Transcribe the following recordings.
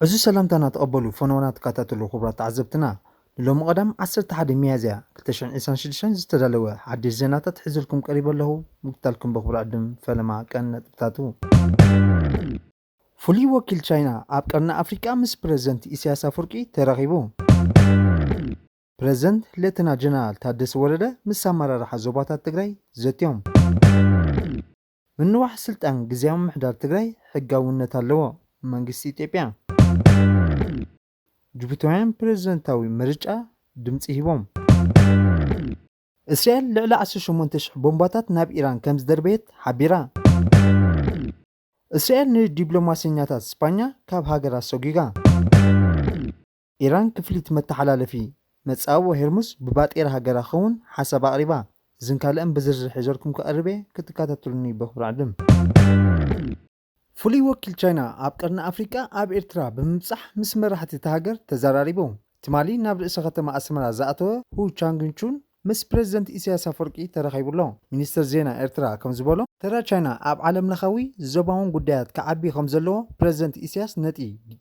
እዚ ሰላምታና ተቐበሉ፣ ፈነወና ተከታተሉ ክቡራት ተዓዘብትና። ንሎሚ ቀዳም ዓሰርተ ሓደ ሚያዝያ ክልተ ሽሕን ዕስራን ሽዱሽተን ዝተዳለወ ሓድሽ ዜናታት ሒዘልኩም ቀሪበ ኣለኹ። ምክታልኩም በኽብሪ ዕድም ፈለማ ቀን ነጥብታቱ። ፍሉይ ወኪል ቻይና ኣብ ቀርኒ ኣፍሪቃ ምስ ፕረዚደንት ኢሳያስ ኣፈወርቂ ተራኺቡ። ፕረዚደንት ሌተና ጀነራል ታደሰ ወረደ ምስ ኣመራርሓ ዞባታት ትግራይ ዘትዮም። ምንዋሕ ስልጣን ግዝያዊ ምምሕዳር ትግራይ ሕጋውነት ኣለዎ፣ መንግስቲ ኢትዮጵያ። ጅቡታውያን ፕረዚደንታዊ ምርጫ ድምፂ ሂቦም። እስራኤል ልዕሊ ዓሰርተ ሸሞንተ ሽሕ ቦምባታት ናብ ኢራን ከም ዝደርበየት ሓቢራ። እስራኤል ንዲፕሎማሰኛታት ስፓኛ ካብ ሃገራ ሰጒጋ። ኢራን ክፍሊት መተሓላለፊ መጻብቦ ሄርሙዝ ብባጤራ ሃገራ ክኸውን ሓሳብ ኣቕሪባ። እዝን ካልእን ብዝርዝር ሒዘልኩም ክቐርብ እየ፣ ክትከታተሉኒ በኽብሪ ዕድም። ፍሉይ ወኪል ቻይና ኣብ ቀርኒ ኣፍሪቃ ኣብ ኤርትራ ብምብጻሕ ምስ መራሕቲ እታ ሃገር ተዘራሪቡ። ትማሊ ናብ ርእሰ ከተማ ኣስመራ ዝኣተወ ሁ ቻንግንቹን ምስ ፕረዚደንት ኢሳያስ ኣፈወርቂ ተራኺቡ ኣሎ። ሚኒስትር ዜና ኤርትራ ከም ዝበሎ፣ ተራ ቻይና ኣብ ዓለም ለኻዊ ዞባውን ጉዳያት ክዓቢ ከም ዘለዎ ፕረዚደንት ኢሳያስ ነቲ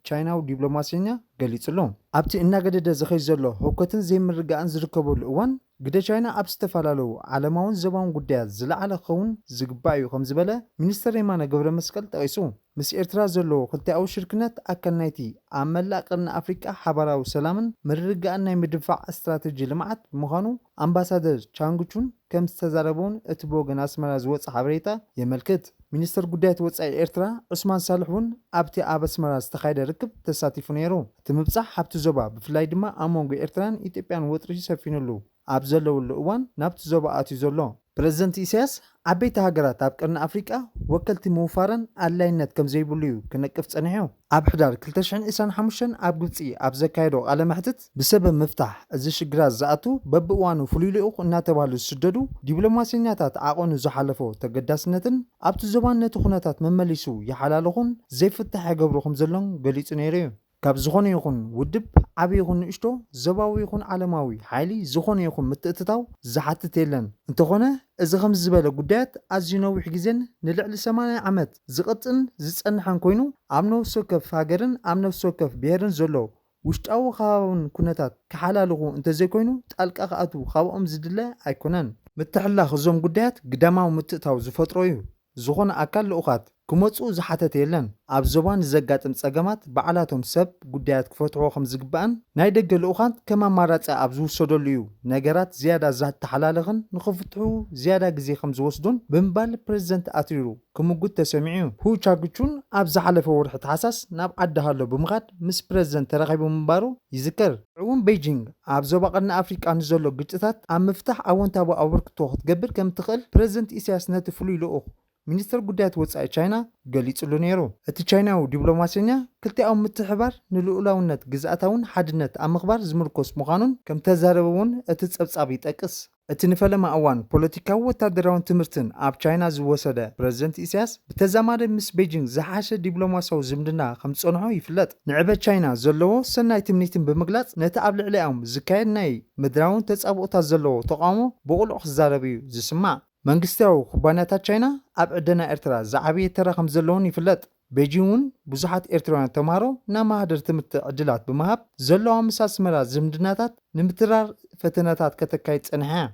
ቻይናዊ ዲፕሎማሰኛ ገሊጹ ኣሎ። ኣብቲ እናገደደ ዝኸይድ ዘሎ ህውከትን ዘይምርግጋእን ዝርከበሉ እዋን፣ ግደ ቻይና ኣብ ዝተፈላለዩ ዓለማውን ዞባውን ጉዳያት ዝለዓለ ክኸውን ዝግባእ እዩ ከም ዝበለ ሚኒስትር የማነ ገብረ መስቀል ጠቒሱ። ምስ ኤርትራ ዘለዎ ክልቲኣዊ ሽርክነት ኣካል ናይቲ ኣብ መላእ ቀርኒ ኣፍሪቃ ሓባራዊ ሰላምን ምርግጋእን ናይ ምድንፋዕ ስትራተጂ ልምዓት ብምዃኑ ኣምባሳደር ቻንግቹን ከም ዝተዛረበውን እቲ ብወገን ኣስመራ ዝወጸ ሓበሬታ የመልክት። ሚኒስትር ጉዳያት ወጻኢ ኤርትራ ዑስማን ሳልሕ እውን ኣብቲ ኣብ ኣስመራ ዝተኻየደ ርክብ ተሳቲፉ ነይሩ። እቲ ምብጻሕ ኣብቲ ዞባ ብፍላይ ድማ ኣብ መንጎ ኤርትራን ኢትዮጵያን ወጥሪ ሰፊኑሉ ኣብ ዘለውሉ እዋን ናብቲ ዞባ ኣትዩ ዘሎ። ፕረዚደንት ኢሳያስ ዓበይቲ ሃገራት ኣብ ቀርኒ ኣፍሪቃ ወከልቲ ምውፋረን ኣድላይነት ከም ዘይብሉ እዩ ክነቅፍ ጸኒሑ። ኣብ ሕዳር ክልተ ሽሕን ዕስራን ሓሙሽተን ኣብ ግብጺ ኣብ ዘካየዶ ቃለ መሕትት ብሰበብ ምፍታሕ እዚ ሽግራት ዝኣቱ በብእዋኑ ፍሉይ ልኡኽ እናተባህሉ ዝስደዱ ዲፕሎማሰኛታት ዓቐኑ ዝሓለፎ ተገዳስነትን ኣብቲ ዞባን ነቲ ኩነታት መመሊሱ ይሓላልኹን ዘይፍታሕ ይገብሮ ከም ዘሎን ገሊጹ ነይሩ እዩ። ካብ ዝኾነ ይኹን ውድብ ዓቢ ይኹን ንእሽቶ ዞባዊ ይኹን ዓለማዊ ሓይሊ ዝኾነ ይኹን ምትእትታው ዝሓትት የለን። እንተኾነ እዚ ከምዚ ዝበለ ጉዳያት ኣዝዩ ነዊሕ ግዜን ንልዕሊ ሰማንያ ዓመት ዝቕጽን ዝጸንሐን ኮይኑ ኣብ ነፍሲ ወከፍ ሃገርን ኣብ ነፍሲ ወከፍ ብሄርን ዘሎ ውሽጣዊ ከባብን ኩነታት ክሓላልኹ እንተዘይኮይኑ ጣልቃ ክኣትዉ ካብኦም ዝድለ ኣይኮነን። ምትሕልላኽ እዞም ጉዳያት ግዳማዊ ምትእታው ዝፈጥሮ እዩ። ዝኾነ ኣካል ልኡኻት ክመጽኡ ዝሓተተ የለን። ኣብ ዞባ ንዘጋጥም ጸገማት ባዕላቶም ሰብ ጉዳያት ክፈትሕዎ ከም ዝግባእን ናይ ደገ ልኡኻት ከም ኣማራጺ ኣብ ዝውሰደሉ እዩ ነገራት ዝያዳ ዘተሓላለኽን ንኽፍትሑ ዝያዳ ግዜ ከም ዝወስዱን ብምባል ፕረዚደንት ኣትሪሩ ክምጉት ተሰሚዑ እዩ። ሁ ቻግቹን ኣብ ዝሓለፈ ወርሒ ታሕሳስ ናብ ዓዲ ሃሎ ብምኻድ ምስ ፕረዚደንት ተራኺቡ ምንባሩ ይዝከር። እውን ቤጂንግ ኣብ ዞባ ቀርኒ ኣፍሪቃ ንዘሎ ግጭታት ኣብ ምፍታሕ ኣወንታዊ ኣበርክቶ ክትገብር ከም ትኽእል ፕረዚደንት ኢሳያስ ነቲ ፍሉይ ልኡኽ ሚኒስትር ጉዳያት ወጻኢ ቻይና ገሊጹሉ ነይሩ። እቲ ቻይናዊ ዲፕሎማሰኛ ክልቲኣዊ ምትሕባር ንልኡላውነት ግዝኣታውን ሓድነት ኣብ ምኽባር ዝምርኮስ ምዃኑን ከም ተዛረበ እውን እቲ ጸብጻብ ይጠቅስ። እቲ ንፈለማ እዋን ፖለቲካዊ ወታደራውን ትምህርትን ኣብ ቻይና ዝወሰደ ፕረዚደንት ኢሳያስ ብተዛማዲ ምስ ቤጂንግ ዝሓሸ ዲፕሎማሲያዊ ዝምድና ከም ዝጸንሖ ይፍለጥ። ንዕበት ቻይና ዘለዎ ሰናይ ትምኒትን ብምግላጽ ነቲ ኣብ ልዕሊኦም ዝካየድ ናይ ምድራውን ተጻብኦታት ዘለዎ ተቃውሞ ብቕሉዕ ክዛረብ እዩ ዝስማዕ። መንግስታዊ ኩባንያታት ቻይና ኣብ ዕደና ኤርትራ ዝዓበየ ተራ ከም ዘለውን ይፍለጥ። ቤጂን እውን ብዙሓት ኤርትራውያን ተምሃሮ ናብ ማህደር ትምህርቲ ዕድላት ብምሃብ ዘለዋ ምስ ኣስመራ ዝምድናታት ንምትራር ፈተነታት ከተካይድ ጸኒሓ እያ።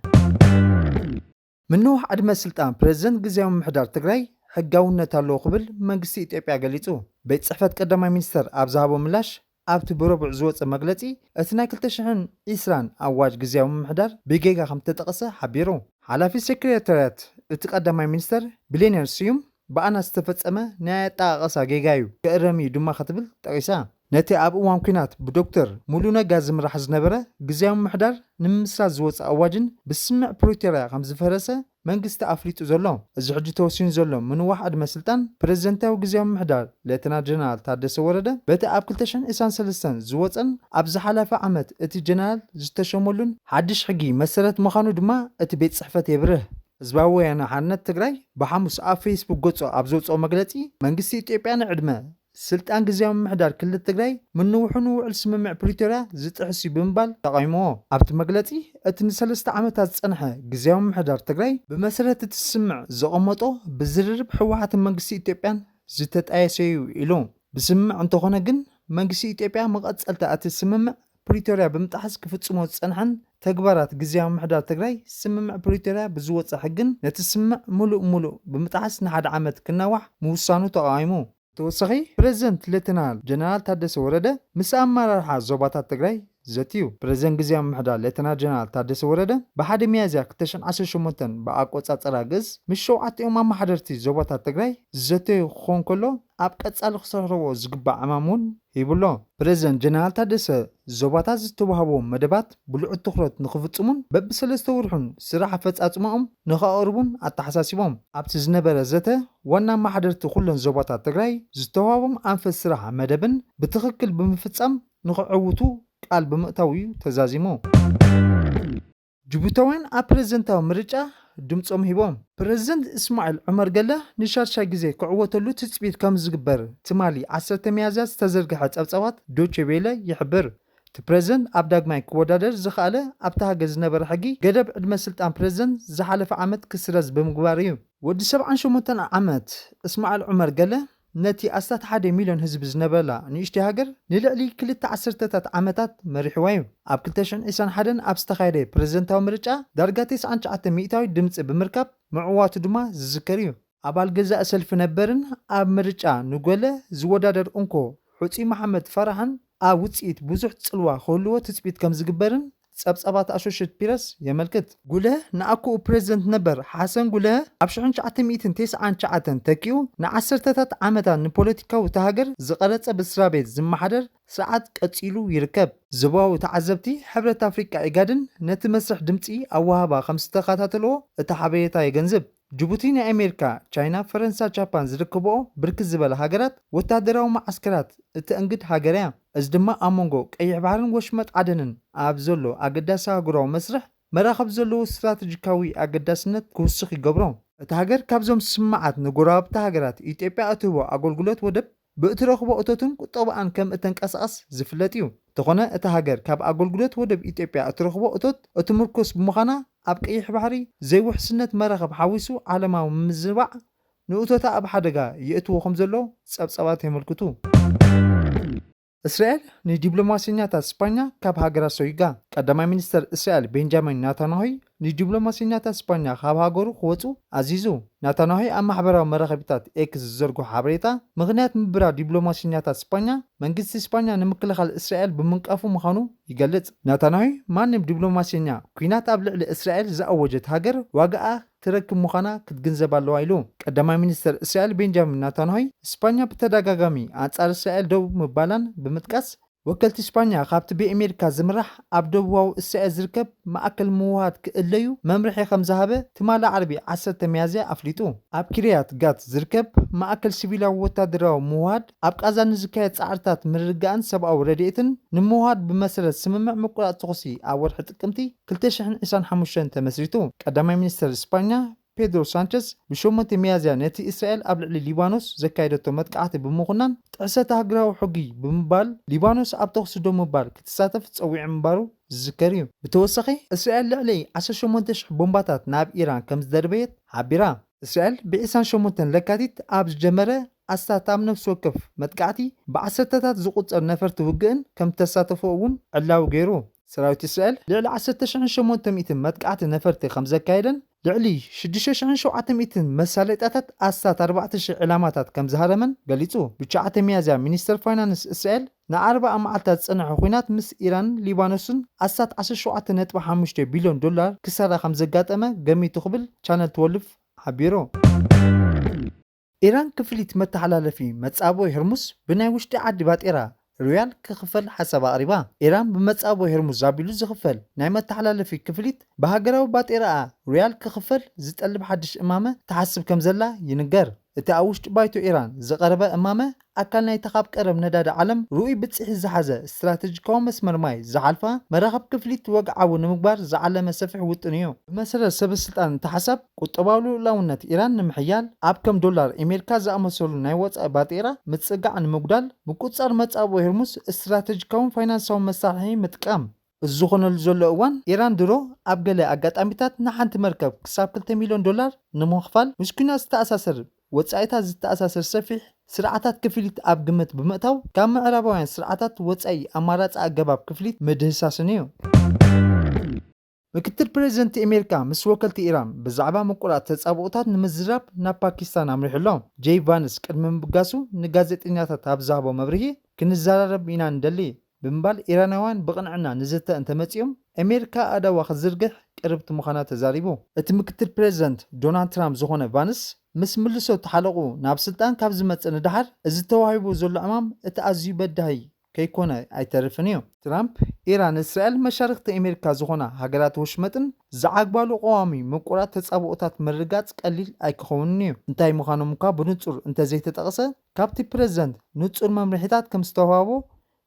ምንዋሕ ዕድመ ስልጣን ፕረዚደንት ግዝያዊ ምምሕዳር ትግራይ ሕጋውነት ኣለዎ ክብል መንግስቲ ኢትዮጵያ ገሊጹ። ቤት ጽሕፈት ቀዳማይ ሚኒስተር ኣብ ዝሃቦ ምላሽ ኣብቲ ብረቡዕ ዝወጸ መግለጺ እቲ ናይ ክልተ ሽሕን ዕስራን ኣዋጅ ግዝያዊ ምምሕዳር ብጌጋ ከም ዝተጠቕሰ ሓቢሩ። ሓላፊ ሴክሬታርያት እቲ ቀዳማይ ሚኒስተር ቢሌንየር ስዩም ብኣና ዝተፈጸመ ናይ ኣጠቓቕሳ ጌጋ እዩ፣ ክእረም እዩ ድማ ክትብል ጠቒሳ። ነቲ ኣብ እዋን ኲናት ብዶክተር ሙሉ ነጋ ዝምራሕ ዝነበረ ግዝያዊ ምምሕዳር ንምምስራት ዝወጸ ኣዋጅን ብስምምዕ ፕሪቶርያ ከም ዝፈረሰ መንግስቲ ኣፍሊጡ ዘሎ። እዚ ሕጂ ተወሲኑ ዘሎ ምንዋሕ ዕድመ ስልጣን ፕረዚደንታዊ ግዝያዊ ምምሕዳር ሌተና ጀነራል ታደሰ ወረደ በቲ ኣብ ክልተ ሽሕን ዕስራን ሰለስተን ዝወጸን ኣብ ዝሓለፈ ዓመት እቲ ጀነራል ዝተሸመሉን ሓድሽ ሕጊ መሰረት ምዃኑ ድማ እቲ ቤት ጽሕፈት የብርህ። ህዝባዊ ወያነ ሓርነት ትግራይ ብሓሙስ ኣብ ፌስቡክ ገጹ ኣብ ዘውጽኦ መግለጺ፣ መንግስቲ ኢትዮጵያ ንዕድመ ስልጣን ግዝያዊ ምምሕዳር ክልል ትግራይ ምንውሑ ንውዕል ስምምዕ ፕሪቶርያ ዝጥሕስ እዩ ብምባል ተቓይምዎ። ኣብቲ መግለጺ፣ እቲ ንሰለስተ ዓመታት ዝጸንሐ ግዝያዊ ምምሕዳር ትግራይ ብመሰረት እቲ ስምምዕ ዘቐመጦ ብዝርርብ ህወሓትን መንግስቲ ኢትዮጵያን ዝተጣየሰ እዩ ኢሉ። ብስምምዕ እንተኾነ ግን መንግስቲ ኢትዮጵያ መቐጸልታ እቲ ስምምዕ ፕሪቶርያ ብምጥሓስ ክፍጽሞ ዝጸንሐን ተግባራት ግዝያዊ ምምሕዳር ትግራይ፣ ስምምዕ ፕሪቶርያ ብዝወጸ ሕግን ነቲ ስምምዕ ምሉእ ምሉእ ብምጥሓስ ንሓደ ዓመት ክናዋሕ ምውሳኑ ተቓዊሙ። ተወሳኺ ፕሬዝደንት ሌተናል ጀነራል ታደሰ ወረደ ምስ ኣመራርሓ ዞባታት ትግራይ ዘትዩ። ፕሬዝደንት ግዝያዊ ምምሕዳር ሌተናል ጀነራል ታደሰ ወረደ ብሓደ ሚያዝያ ክልተ ሽሕን ዓሰርተ ሸሞንተን ብኣቆጻጽራ ግእዝ ምስ ሸውዓቲኦም ኣመሓደርቲ ዞባታት ትግራይ ዝዘተዩ ክኸውን ከሎ፣ ኣብ ቀጻሊ ክሰርሕዎ ዝግባእ ዕማም እውን ሂቡሎ። ፕሬዝደንት ጀነራል ታደሰ ዞባታት ዝተዋህቦም መደባት ብልዑል ትኹረት ንኽፍጽሙን በብሰለስተ ወርሑን ስራሕ ኣፈጻጽማኦም ንኸቕርቡን ኣተሓሳሲቦም። ኣብቲ ዝነበረ ዘተ ዋና ኣመሓደርቲ ኩለን ዞባታት ትግራይ ዝተዋህቦም ኣንፈት ስራሕ መደብን ብትኽክል ብምፍጻም ንኽዕውቱ ቃል ብምእታው እዩ ተዛዚሙ። ጅቡታውያን ኣብ ፕሬዝደንታዊ ምርጫ ድምጾም ሂቦም። ፕሬዝደንት እስማዒል ዑመር ገለ ንሻድሻይ ግዜ ክዕወተሉ ትጽቢት ከም ዝግበር ትማሊ ዓሰርተ ሚያዝያ ዝተዘርግሐ ጸብጻባት ዶቼ ቬለ ይሕብር። እቲ ፕሬዝደንት ኣብ ዳግማይ ክወዳደር ዝኸኣለ ኣብቲ ሃገር ዝነበረ ሕጊ ገደብ ዕድመ ስልጣን ፕሬዝደንት ዝሓለፈ ዓመት ክስረዝ ብምግባር እዩ። ወዲ ሰብዓን ሸሞንተን ዓመት እስማዒል ዑመር ገለ ነቲ ኣስታት ሓደ ሚልዮን ህዝቢ ዝነበረላ ንእሽተይ ሃገር ንልዕሊ ክልተ ዓሰርተታት ዓመታት መሪሕዋ እዩ። ኣብ ክልተ ሽሕን ዕስራን ሓደን ኣብ ዝተኻየደ ፕሬዝደንታዊ ምርጫ ዳርጋ ተስዓን ትሽዓተን ሚእታዊት ድምጺ ብምርካብ ምዕዋቱ ድማ ዝዝከር እዩ። ኣባል ገዛኢ ሰልፊ ነበርን ኣብ ምርጫ ንጎለ ዝወዳደር እንኮ ሕጹይ መሓመድ ፋራሕን ኣብ ውጽኢት ብዙሕ ጽልዋ ክህልዎ ትጽቢት ከም ዝግበርን ጸብጻባት ኣሶሽየትድ ፕረስ የመልክት። ጉለህ ንኣኩኡ ፕሬዝደንት ነበር ሓሰን ጉለህ ኣብ ሽሕን ትሽዓተ ሚእትን ተስዓን ትሽዓተን ተኪኡ ንዓሰርተታት ዓመታት ንፖለቲካዊ እታ ሃገር ዝቐረጸ ብስራ ቤት ዝመሓደር ስርዓት ቀጺሉ ይርከብ። ዞባዊ ተዓዘብቲ ሕብረት ኣፍሪቃ ኢጋድን ነቲ መስርሕ ድምጺ ኣወሃባ ከም ዝተኸታተልዎ እቲ ሓበሬታ የገንዝብ። ጅቡቲ ናይ ኣሜሪካ፣ ቻይና፣ ፈረንሳ፣ ጃፓን ዝርከብኦ ብርክት ዝበለ ሃገራት ወታደራዊ መዓስከራት እተእንግድ ሃገር እያ። እዚ ድማ ኣብ መንጎ ቀይሕ ባሕርን ወሽመጥ ዓደንን ኣብ ዘሎ ኣገዳሲ ኣህጉራዊ መስርሕ መራኽብ ዘለዎ ስትራተጂካዊ ኣገዳስነት ክውስኽ ይገብሮ። እታ ሃገር ካብዞም ስምምዓት ንጎረባብቲ ሃገራት ኢትዮጵያ እትህቦ ኣገልግሎት ወደብ ብእትረኽቦ እቶትን ቁጠባኣን ከም እተንቀሳቐስ ዝፍለጥ እዩ። እንተኾነ እታ ሃገር ካብ ኣገልግሎት ወደብ ኢትዮጵያ እትረኽቦ እቶት እትምርኮስ ብምዃና ኣብ ቀይሕ ባሕሪ ዘይውሕስነት መራኽብ ሓዊሱ ዓለማዊ ምዝባዕ ንእቶታ ኣብ ሓደጋ የእትዎ ከም ዘሎ ጸብጻባት የመልክቱ። እስራኤል ንዲፕሎማሰኛታት ስፓኛ ካብ ሃገራ ሰጒጋ። ቀዳማይ ሚኒስተር እስራኤል ቤንጃሚን ናታንያሁ ንዲፕሎማሰኛታት ስፓኛ ካብ ሃገሩ ክወጹ ኣዚዙ። ናታንያሁ ኣብ ማሕበራዊ መራኸቢታት ኤክስ ዝዘርግሖ ሓበሬታ፣ ምኽንያት ምብራር ዲፕሎማሰኛታት ስፓኛ መንግስቲ ስፓኛ ንምክልኻል እስራኤል ብምንቃፉ ምዃኑ ይገልጽ። ናታንያሁ ማንም ዲፕሎማሰኛ ኲናት ኣብ ልዕሊ እስራኤል ዝኣወጀት ሃገር ዋጋኣ ትረክብ ምዃና ክትግንዘብ ኣለዋ ኢሉ። ቀዳማይ ሚኒስተር እስራኤል ቤንጃሚን ናታንያሁ፣ ስፓኛ ብተደጋጋሚ ኣንጻር እስራኤል ደው ምባላን ብምጥቃስ፣ ወከልቲ ስፓኛ ካብቲ ብኣሜሪካ ዝምራሕ ኣብ ደቡባዊ እስራኤል ዝርከብ ማእከል ምውሃድ ክእለዩ መምርሒ ከም ዝሃበ ትማሊ ዓርቢ ዓሰርተ ሚያዝያ ኣፍሊጡ። ኣብ ኪርያት ጋት ዝርከብ ማእከል ሲቪላዊ ወታደራዊ ምውሃድ ኣብ ቃዛ ንዝካየድ ጻዕርታት ምርግጋእን ሰብኣዊ ረድኤትን ንምውሃድ ብመሰረት ስምምዕ ምቁራጽ ተኹሲ ኣብ ወርሒ ጥቅምቲ ክልተ ሽሕን ዕስራን ሓሙሽተን ተመስሪቱ። ቀዳማይ ሚኒስተር ስፓኛ ፔድሮ ሳንቸዝ ብሸሞንተ ሚያዝያ ነቲ እስራኤል ኣብ ልዕሊ ሊባኖስ ዘካየደቶ መጥቃዕቲ ብምኹናን ጥሕሰት ሃገራዊ ሕጊ ብምባል ሊባኖስ ኣብ ተኹሲ ደው ምባል ክትሳተፍ ጸዊዑ ምንባሩ ዝዝከር እዩ። ብተወሳኺ እስራኤል ልዕሊ ዓሰርተ ሸሞንተ ሽሕ ቦምባታት ናብ ኢራን ከም ዝደርበየት ሓቢራ። እስራኤል ብዒስራን ሸሞንተን ለካቲት ኣብ ዝጀመረ ኣስታት ኣብ ነፍሲ ወከፍ መጥቃዕቲ ብዓሰርተታት ዝቑጸር ነፈርቲ ውግእን ከም ተሳተፎ እውን ዕላዊ ገይሩ። ሰራዊት እስራኤል ልዕሊ ዓሰርተ ሽሕን ሸሞንተ ሚእትን መጥቃዕቲ ነፈርቲ ከም ዘካየደን ልዕሊ ሽዱሽተ ሽሕን ሸውዓተ ሚእትን መሳለጥያታት ኣስታት ኣርባዕተ ሽሕ ዕላማታት ከም ዝሃረመን ገሊጹ። ብትሽዓተ ሚያዝያ ሚኒስተር ፋይናንስ እስራኤል ንኣርብዓ መዓልታት ዝጸንሐ ኲናት ምስ ኢራንን ሊባኖስን ኣስታት ዓሰርተ ሸውዓተ ነጥቢ ሓሙሽተ ቢልዮን ዶላር ክሳራ ከም ዘጋጠመ ገሚቱ ክብል ቻነል ትወልፍ ሓቢሩ። ኢራን ክፍሊት መተሓላለፊ መጻብቦ ሆርሙዝ ብናይ ውሽጢ ዓዲ ባጤራ ሪያል ክኽፈል ሓሳብ ኣቕሪባ። ኢራን ብመጻብቦ ሆርሙዝ ኣቢሉ ዝኽፈል ናይ መተሓላለፊ ክፍሊት ብሃገራዊ ባጤራኣ ሪያል ክኽፈል ዝጠልብ ሓድሽ እማመ ትሓስብ ከም ዘላ ይንገር። እቲ ኣብ ውሽጢ ባይቶ ኢራን ዝቐረበ እማመ ኣካል ናይታ ካብ ቀረብ ነዳዲ ዓለም ርኡይ ብጽሒት ዝሓዘ ስትራተጂካዊ መስመር ማይ ዝሓልፋ መራኽብ ክፍሊት ወግዓዊ ንምግባር ዝዓለመ ሰፊሕ ውጥን እዩ። ብመሰረት ሰበ ስልጣን እቲ ሓሳብ፣ ቁጠባዊ ልኡላውነት ኢራን ንምሕያል፣ ኣብ ከም ዶላር ኣሜሪካ ዝኣመሰሉ ናይ ወጻኢ ባጤራ ምጽጋዕ ንምጉዳል፣ ምቁጽጻር መጻብቦ ሆርሙዝ ስትራተጂካውን ፋይናንሳውን መሳርሒ ምጥቃም። እዚ ዝኾነሉ ዘሎ እዋን፣ ኢራን ድሮ ኣብ ገለ ኣጋጣሚታት ንሓንቲ መርከብ ክሳብ ክልተ ሚልዮን ዶላር ንምኽፋል ምስ ኲናት ዝተኣሳሰር ወጻኢታት ዝተኣሳሰር ሰፊሕ ስርዓታት ክፍሊት ኣብ ግምት ብምእታው፣ ካብ ምዕራባውያን ስርዓታት ወጻኢ ኣማራጺ ኣገባብ ክፍሊት ምድህሳስን እዩ። ምክትል ፕሬዚደንት ኣሜሪካ ምስ ወከልቲ ኢራን ብዛዕባ ምቁራጽ ተጻብኦታት ንምዝራብ ናብ ፓኪስታን ኣምሪሑ ኣሎ። ጄይ ቫንስ ቅድሚ ምብጋሱ ንጋዜጠኛታት ኣብ ዝሃቦ መብርሂ፣ "ክንዘራረብ ኢና ንደሊ" ብምባል፣ ኢራናውያን ብቕንዕና ንዝተ እንተመጺኦም፣ ኣሜሪካ ኣእዳዋ ክትዝርግሕ ቅርብቲ ምዃና ተዛሪቡ። እቲ ምክትል ፕሬዚደንት ዶናልድ ትራምፕ ዝኾነ ቫንስ፣ ምስ ምልሶ ተሓለቑ ናብ ስልጣን ካብ ዝመጽእ ንደሓር፣ እዚ ተዋሂቡ ዘሎ ዕማም እቲ ኣዝዩ በዳሂ ከይኮነ ኣይተርፍን እዩ። ትራምፕ፣ ኢራን እስራኤል መሻርኽቲ ኣሜሪካ ዝኾና ሃገራት ወሽመጥን ዝዓግባሉ ቀዋሚ ምቁራት ተጻብኦታት ምርጋጽ ቀሊል ኣይክኸውንን እዩ። እንታይ ምዃኖም እኳ ብንጹር እንተዘይተጠቕሰ፣ ካብቲ ፕሬዚደንት ንጹር መምርሒታት ከም ዝተዋህቦ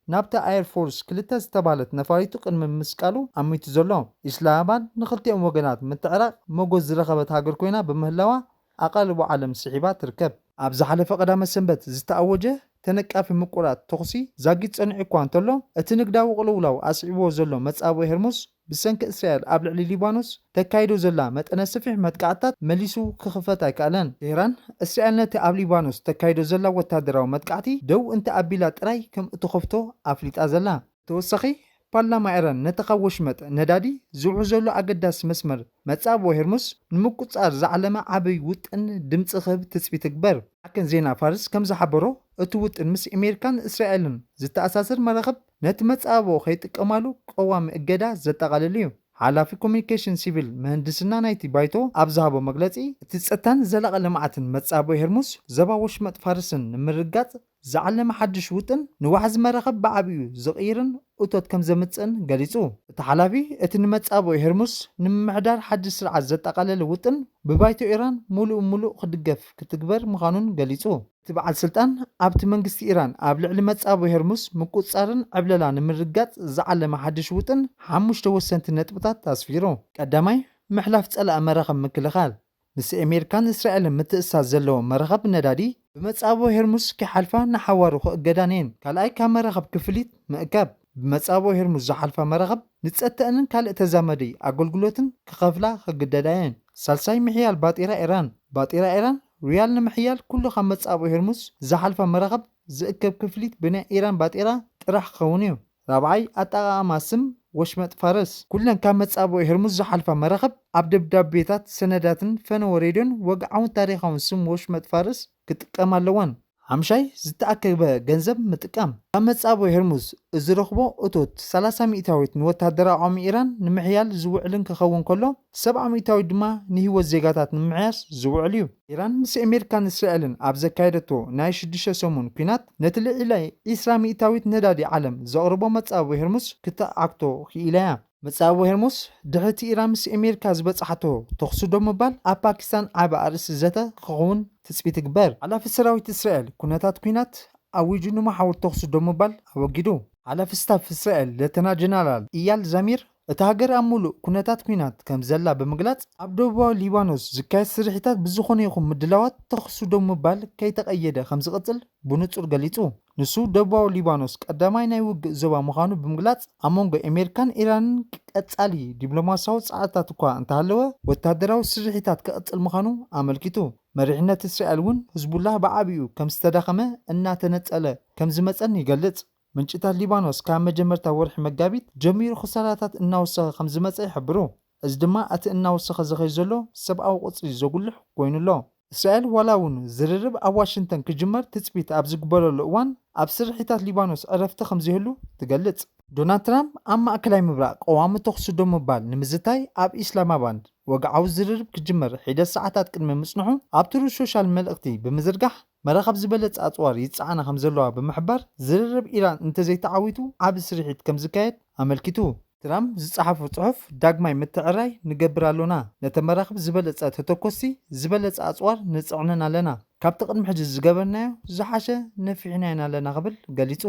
ናብቲ ኣየር ፎርስ ክልተ ዝተባህለት ነፋሪቱ ቅድሚ ምስቃሉ ኣሚቱ ዘሎ። ኢስላማባድ ንኽልቲኦም ወገናት ምትዕራቕ መጎት ዝረኸበት ሃገር ኮይና ብምህላዋ ኣቓልቦ ዓለም ስሒባ ትርከብ። ኣብ ዝሓለፈ ቀዳመ ሰንበት ዝተኣወጀ ተነቃፊ ምቁራጽ ተኹሲ ዛጊት ጸኒዑ እኳ እንተሎ፣ እቲ ንግዳዊ ቅልውላው ኣስዒብዎ ዘሎ መጻብኦ ሄርሙዝ ብሰንኪ እስራኤል ኣብ ልዕሊ ሊባኖስ ተካይዶ ዘላ መጠነ ሰፊሕ መጥቃዕትታት መሊሱ ክኽፈት ኣይከኣለን። ቴህራን፣ እስራኤል ነቲ ኣብ ሊባኖስ ተካይዶ ዘላ ወታደራዊ መጥቃዕቲ ደው እንተኣቢላ ጥራይ ከም እትኸፍቶ ኣፍሊጣ ዘላ። ተወሳኺ፣ ፓርላማ ኢራን ነቲ ካብ ወሽመጥ ነዳዲ ዝውሕዘሉ ኣገዳሲ መስመር መጻብኦ ሄርሙዝ ንምቁጽጻር ዝዓለመ ዓብይ ውጥን ድምጺ ክህብ ትጽቢት ይግበር። ማዕከን ዜና ፋርስ ከም ዝሓበሮ፣ እቲ ውጥን ምስ ኣሜሪካን እስራኤልን ዝተኣሳሰር መራኽብ ነቲ መጻብኦ ከይጥቀማሉ ቀዋሚ እገዳ ዘጠቓልል እዩ። ሓላፊ ኮሚኒኬሽን ሲቪል ምህንድስና ናይቲ ባይቶ ኣብ ዝሃቦ መግለጺ፣ እቲ ጸጥታን ዘላቒ ልምዓትን መጻብኦ ሄርሙዝ ዞባ ወሽመጥ ፋርስን ንምርጋጽ ዝዓለመ ሓድሽ ውጥን፣ ንዋሕዚ መራኽብ ብዓቢኡ ዝቕይርን እቶት ከም ዘምጽእን ገሊጹ። እቲ ሓላፊ፣ እቲ ንመጻብኦ ሄርሙዝ ንምምሕዳር ሓድሽ ስርዓት ዘጠቓለለ ውጥን፣ ብባይቶ ኢራን ምሉእ ብምሉእ ክድገፍ ክትግበር ምዃኑን ገሊጹ። እቲ በዓል ስልጣን፣ ኣብቲ መንግስቲ ኢራን ኣብ ልዕሊ መጻብኦ ሄርሙዝ ምቁጽጻርን ዕብለላ ንምርጋጽ ዝዓለመ ሓድሽ ውጥን፣ ሓሙሽተ ወሰንቲ ነጥብታት ኣስፊሩ። ቀዳማይ፣ ምሕላፍ ጸላኢ መራኽብ ምክልኻል። ምስ ኣሜሪካን እስራኤልን ምትእስሳር ዘለዎም መራኽብ ነዳዲ ብመጻብኦ ሄርሙዝ ከይሓልፋ ንሓዋሩ ክእገዳን እየን። ካልኣይ፣ ካብ መራኽብ ክፍሊት ምእካብ። ብመጻብኦ ሄርሙዝ ዝሓልፋ መራኽብ ንጸተአንን ካልእ ተዛመዲ ኣገልግሎትን ክኸፍላ ክግደዳ እየን። ሳልሳይ፣ ምሕያል ባጤራ ኢራን። ባጤራ ኢራን ሪያል ንምሕያል ኩሉ ካብ መጻብኦ ሄርሙዝ ዝሓልፋ መራኽብ ዝእከብ ክፍሊት ብናይ ኢራን ባጤራ ጥራሕ ክኸውን እዩ። ራብዓይ፣ ኣጠቓቕማ ስም ወሽመጥ ፋርስ። ኩለን ካብ መጻብኦ ሄርሙዝ ዝሓልፋ መራኽብ ኣብ ደብዳቤታት፣ ሰነዳትን ፈነወ ሬድዮን ወግዓውን ታሪኻውን ስም ወሽመጥ ፋርስ ክጥቀማ ኣለወን። ሓምሻይ፣ ዝተኣከበ ገንዘብ ምጥቃም። ካብ መጻብኦ ሄርሙዝ ዝረኽቦ እቶት ሰላሳ ሚእታዊት ንወታደራዊ ዓቕሚ ኢራን ንምሕያል ዝውዕልን ክኸውን ከሎ፣ ሰብዓ ሚእታዊት ድማ ንህይወት ዜጋታት ንምምሕያሽ ዝውዕል እዩ። ኢራን ምስ ኣሜሪካን እስራኤልን ኣብ ዘካየደቶ ናይ ሽዱሽተ ሰሙን ኲናት፣ ነቲ ልዕሊ ዒስራ ሚእታዊት ነዳዲ ዓለም ዘቕርቦ መጻብኦ ሄርሙዝ ክትዓግቶ ክኢላ እያ። መጻብኦ ሄርሙዝ፣ ድሕሪ እቲ ኢራን ምስ ኣሜሪካ ዝበጻሕቶ ተኹሲ ደው ምባል፣ ኣብ ፓኪስታን ዓቢ ኣርእስቲ ዘተ ክኸውን ትጽቢት ይግበር። ሓላፊ ሰራዊት እስራኤል ኩነታት ኲናት ኣዊጁ፣ ንመሓውር ተኹሲ ደው ምባል ኣወጊዱ። ሓላፊ ስታፍ እስራኤል ሌተና ጀነራል ኢያል ዛሚር፣ እታ ሃገር ኣብ ምሉእ ኩነታት ኲናት ከም ዘላ ብምግላጽ፣ ኣብ ደቡባዊ ሊባኖስ ዝካየድ ስርሒታት ብዝኾነ ይኹን ምድላዋት ተኹሲ ደው ምባል ከይተቐየደ ከም ዝቕጽል ብንጹር ገሊጹ። ንሱ፣ ደቡባዊ ሊባኖስ ቀዳማይ ናይ ውግእ ዞባ ምዃኑ ብምግላጽ፣ ኣብ መንጎ ኣሜሪካን ኢራንን ቀጻሊ ዲፕሎማስያዊ ጻዕርታት እኳ እንተሃለወ፣ ወታደራዊ ስርሒታት ክቕጽል ምዃኑ ኣመልኪቱ። መሪሕነት እስራኤል እውን፣ ህዝቡላህ ብዓቢኡ ከም ዝተዳኸመ እናተነጸለ ከም ዝመጸን ይገልጽ። ምንጭታት ሊባኖስ፣ ካብ መጀመርታ ወርሒ መጋቢት ጀሚሩ ክሳራታት እናወሰኸ ከም ዝመጸ ይሕብሩ። እዚ ድማ እቲ እናወሰኸ ዝኸይድ ዘሎ ሰብኣዊ ቁጽሪ ዘጉልሕ ኮይኑ ኣሎ። እስራኤል፣ ዋላ እውን ዝርርብ ኣብ ዋሽንግተን ክጅመር ትጽቢት ኣብ ዝግበረሉ እዋን፣ ኣብ ስርሒታት ሊባኖስ ዕረፍቲ ከም ዘይህሉ ትገልጽ። ዶናልድ ትራምፕ፣ ኣብ ማእከላይ ምብራቕ ቀዋሚ ተኹሲ ደው ምባል ንምዝታይ ኣብ ኢስላማባድ ወግዓዊ ዝርርብ ክጅመር ሒደት ሰዓታት ቅድሚ ምጽንሑ፣ ኣብ ትሩዝ ሶሻል መልእኽቲ ብምዝርጋሕ፣ መራኸብ ዝበለጸ ኣጽዋር ይጸዓና ከም ዘለዋ ብምሕባር፣ ዝርርብ ኢራን እንተዘይተዓዊቱ ዓቢ ስርሒት ከም ዝካየድ ኣመልኪቱ። ትራምፕ ዝጸሓፎ ጽሑፍ፣ ዳግማይ ምትዕራይ ንገብር ኣሎና፣ ነተን መራኽብ ዝበለጸ ተተኮስቲ፣ ዝበለጸ ኣጽዋር ንጽዕነን ኣለና፣ ካብቲ ቅድሚ ሕጂ ዝገበርናዮ ዝሓሸ ነፊሕና ኢና ኣለና ክብል ገሊጹ።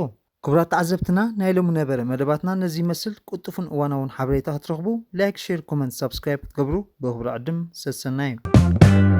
ክቡራት ተዓዘብትና፣ ናይ ሎሚ ነበረ መደባትና ነዚ ይመስል። ቅልጡፍን እዋናውን ሓበሬታ ክትረኽቡ፣ ላይክ፣ ሼር፣ ኮመንት፣ ሳብስክራይብ ክትገብሩ ብኽብሪ ዕድም ሰሰናዩ።